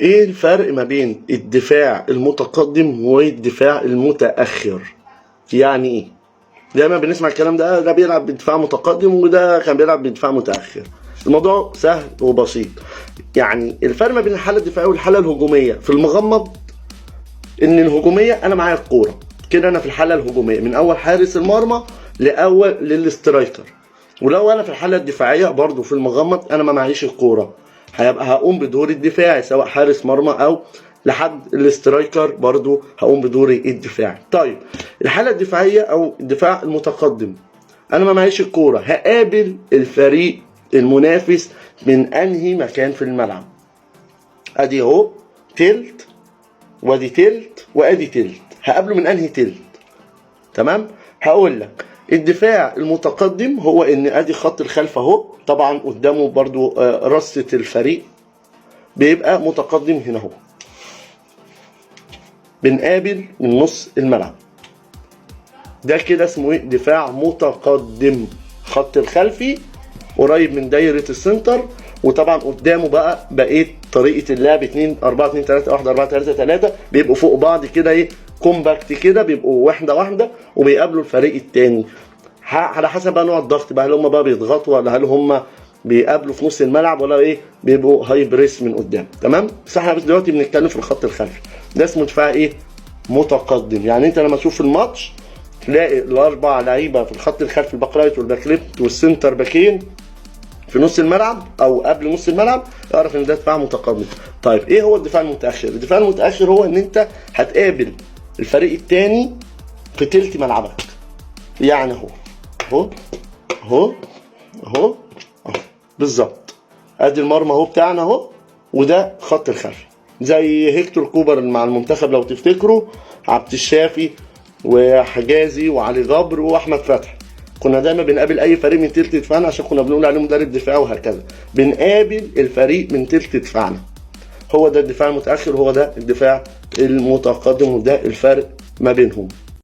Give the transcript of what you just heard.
ايه الفرق ما بين الدفاع المتقدم والدفاع المتأخر؟ يعني ايه؟ دايما بنسمع الكلام ده، ده بيلعب بدفاع متقدم وده كان بيلعب بدفاع متأخر. الموضوع سهل وبسيط. يعني الفرق ما بين الحالة الدفاعية والحالة الهجومية في المغمض ان الهجومية انا معايا الكورة كده، انا في الحالة الهجومية من اول حارس المرمى لاول لل striker. ولو انا في الحالة الدفاعية برضو في المغمض انا ما معيش الكورة، هيبقى هقوم بدوري الدفاعي سواء حارس مرمى او لحد ال striker، برضو هقوم بدوري الدفاعي. طيب الحالة الدفاعية او الدفاع المتقدم انا ما معيش الكورة، هقابل الفريق المنافس من انهي مكان في الملعب؟ ادي اهو تلت وادي تلت وادي تلت، هقابله من انهي تلت؟ تمام؟ هقول لك الدفاع المتقدم هو ان ادي خط الخلف اهو، طبعا قدامه برضو رصة الفريق، بيبقى متقدم هنا اهو، بنقابل من نص الملعب. ده كده اسمه ايه؟ دفاع متقدم. خط الخلفي قريب من دايرة ال center، وطبعا قدامه بقى بقية طريقة اللعب 2 4 2 3 1 4 3 3، بيبقوا فوق بعض كده ايه، compact كده، بيبقوا واحدة واحدة وبيقابلوا الفريق التاني على حسب بقى نوع الضغط بقى، هل هم بقى بيضغطوا ولا هل هم بيقابلوا في نص الملعب ولا ايه، بيبقوا high press من قدام. تمام؟ بس احنا بس دلوقتي بنتكلم في الخط الخلفي، ده اسمه دفاع ايه؟ متقدم. يعني انت لما تشوف الماتش تلاقي الاربع لعيبة في الخط الخلفي، ال back right وال back left وال center باكين في نص الملعب او قبل نص الملعب، اعرف ان ده دفاع متقدم. طيب ايه هو الدفاع المتاخر؟ الدفاع المتاخر هو ان انت هتقابل الفريق الثاني في تلت ملعبك، يعني اهو اهو اهو اهو اهو بالظبط، ادي المرمى اهو بتاعنا اهو، وده خط الخلفي زي هيكتور كوبر مع المنتخب لو تفتكروا، عبد الشافي وحجازي وعلي جبر واحمد فتحي، كنا دايما بنقابل اي فريق من تلت دفاعنا عشان كنا بنقول عليه مدرب دفاع وهكذا، بنقابل الفريق من تلت دفاعنا. هو ده الدفاع المتاخر، هو ده الدفاع المتقدم، وده الفرق ما بينهم.